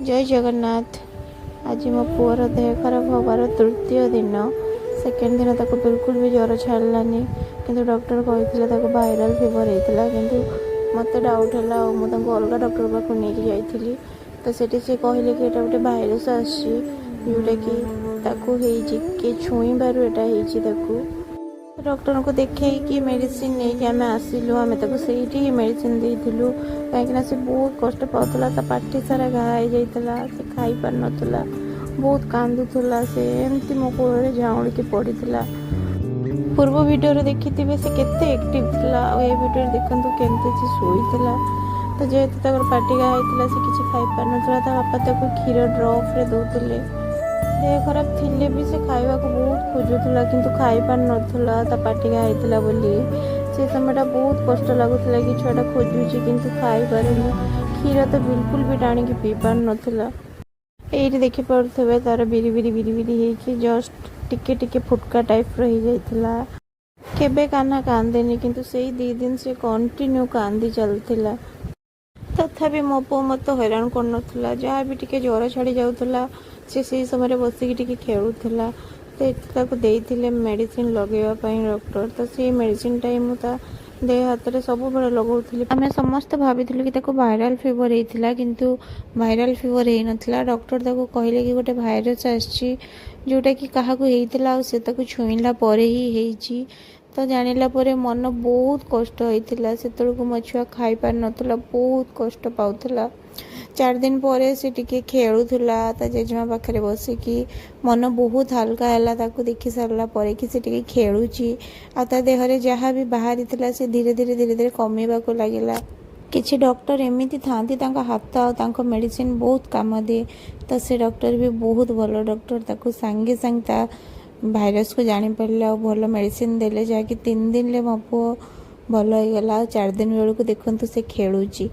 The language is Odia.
ଜୟ ଜଗନ୍ନାଥ। ଆଜି ମୋ ପୁଅର ଦେହ ଖରାପ ହେବାର ତୃତୀୟ ଦିନ। ସେକେଣ୍ଡ ଦିନ ତାକୁ ବିଲକୁଲ ବି ଜ୍ୱର ଛାଡ଼ିଲାନି, କିନ୍ତୁ ଡକ୍ଟର କହିଥିଲେ ତାକୁ ଭାଇରାଲ୍ ଫିଭର ହେଇଥିଲା। କିନ୍ତୁ ମୋତେ ଡାଉଟ୍ ହେଲା ଆଉ ମୁଁ ତାଙ୍କୁ ଅଲଗା ଡକ୍ଟର ପାଖକୁ ନେଇକି ଯାଇଥିଲି। ତ ସେଠି ସେ କହିଲେ କି ଏଇଟା ଗୋଟେ ଭାଇରସ୍ ଆସିଛି, ଯେଉଁଟାକି ତାକୁ ହେଇଛି, କିଏ ଛୁଇଁବାରୁ ଏଇଟା ହେଇଛି ତାକୁ। ଡକ୍ଟରଙ୍କୁ ଦେଖେଇକି ମେଡ଼ିସିନ ନେଇକି ଆମେ ଆସିଲୁ। ଆମେ ତାକୁ ସେଇଠି ହିଁ ମେଡ଼ିସିନ ଦେଇଥିଲୁ, କାହିଁକିନା ସେ ବହୁତ କଷ୍ଟ ପାଉଥିଲା। ତା ପାଟି ସାରା ଘା ହେଇଯାଇଥିଲା, ସେ ଖାଇପାରୁନଥିଲା, ବହୁତ କାନ୍ଦୁଥିଲା। ସେ ଏମିତି ମୋ କୋଳରେ ଝାଉଁଳିକି ପଡ଼ିଥିଲା। ପୂର୍ବ ଭିଡ଼ିଓରେ ଦେଖିଥିବେ ସେ କେତେ ଆକ୍ଟିଭ ଥିଲା, ଆଉ ଏ ଭିଡ଼ିଓରେ ଦେଖନ୍ତୁ କେମିତି ସେ ଶୋଇଥିଲା। ତ ଯେହେତୁ ତାଙ୍କର ପାଟି ଘା ହେଇଥିଲା, ସେ କିଛି ଖାଇପାରୁନଥିଲା। ତା ବାପା ତାକୁ କ୍ଷୀର ଡ୍ରପ୍ରେ ଦେଉଥିଲେ। ଦେହ ଖରାପ ଥିଲେ ବି ସେ ଖାଇବାକୁ ବହୁତ ଖୋଜୁଥିଲା, କିନ୍ତୁ ଖାଇପାରୁନଥିଲା ତା ପାଟି ଘା ହେଇଥିଲା ବୋଲି। ସେ ସମୟଟା ବହୁତ କଷ୍ଟ ଲାଗୁଥିଲା କି ଛୁଆଟା ଖୋଜୁଛି କିନ୍ତୁ ଖାଇପାରୁନି, କ୍ଷୀର ତ ବିଲକୁଲ ବି ଟାଣିକି ପିଇ ପାରୁନଥିଲା। ଏଇଠି ଦେଖିପାରୁଥିବେ, ତାର ବିରି ବିରି ବିରି ବିରି ହେଇକି ଜଷ୍ଟ ଟିକେ ଟିକେ ଫୁଟକା ଟାଇପ୍ର ହେଇଯାଇଥିଲା। କେବେ କାହ୍ନା କାନ୍ଦେନି, କିନ୍ତୁ ସେଇ 2 ଦିନ ସେ କଣ୍ଟିନ୍ୟୁ କାନ୍ଦି ଚାଲିଥିଲା। ତଥାପି ମୋ ପୁଅ ମୋତେ ହଇରାଣ କରୁନଥିଲା। ଯାହା ବି ଟିକେ ଜ୍ୱର ଛାଡ଼ି ଯାଉଥିଲା, ସେ ସେଇ ସମୟରେ ବସିକି ଟିକେ ଖେଳୁଥିଲା। ତ ଏଠି ତାକୁ ଦେଇଥିଲେ ମେଡ଼ିସିନ ଲଗେଇବା ପାଇଁ ଡକ୍ଟର। ତ ସେଇ ମେଡ଼ିସିନଟା ହିଁ ମୁଁ ତା ଦେହ ହାତରେ ସବୁବେଳେ ଲଗାଉଥିଲି। ଆମେ ସମସ୍ତେ ଭାବିଥିଲୁ କି ତାକୁ ଭାଇରାଲ ଫିଭର ହେଇଥିଲା, କିନ୍ତୁ ଭାଇରାଲ ଫିଭର ହେଇନଥିଲା। ଡକ୍ଟର ତାକୁ କହିଲେ କି ଗୋଟେ ଭାଇରସ୍ ଆସିଛି, ଯେଉଁଟାକି କାହାକୁ ହେଇଥିଲା ଆଉ ସେ ତାକୁ ଛୁଇଁଲା ପରେ ହିଁ ହେଇଛି। ତ ଜାଣିଲା ପରେ ମନ ବହୁତ କଷ୍ଟ ହେଇଥିଲା। ସେତେବେଳକୁ ମୋ ଛୁଆ ଖାଇପାରୁନଥିଲା, ବହୁତ କଷ୍ଟ ପାଉଥିଲା। 4 ଦିନ ପରେ ସେ ଟିକେ ଖେଳୁଥିଲା ତା ଜେଜେମା ପାଖରେ ବସିକି। ମନ ବହୁତ ହାଲକା ହେଲା ତାକୁ ଦେଖି ସାରିଲା ପରେ କି ସେ ଟିକେ ଖେଳୁଛି, ଆଉ ତା ଦେହରେ ଯାହା ବି ବାହାରିଥିଲା, ସେ ଧୀରେ ଧୀରେ ଧୀରେ ଧୀରେ କମିବାକୁ ଲାଗିଲା। କିଛି ଡକ୍ଟର ଏମିତି ଥାଆନ୍ତି, ତାଙ୍କ ହାତ ଆଉ ତାଙ୍କ ମେଡ଼ିସିନ ବହୁତ କାମ ଦିଏ। ତ ସେ ଡକ୍ଟର ବି ବହୁତ ଭଲ ଡକ୍ଟର। ତାକୁ ସାଙ୍ଗେ ସାଙ୍ଗେ ତା ଭାଇରସକୁ ଜାଣିପାରିଲେ ଆଉ ଭଲ ମେଡ଼ିସିନ ଦେଲେ, ଯାହାକି 3 ଦିନରେ ମୋ ପୁଅ ଭଲ ହେଇଗଲା। ଆଉ 4 ଦିନ ବେଳକୁ ଦେଖନ୍ତୁ, ସେ ଖେଳୁଛି।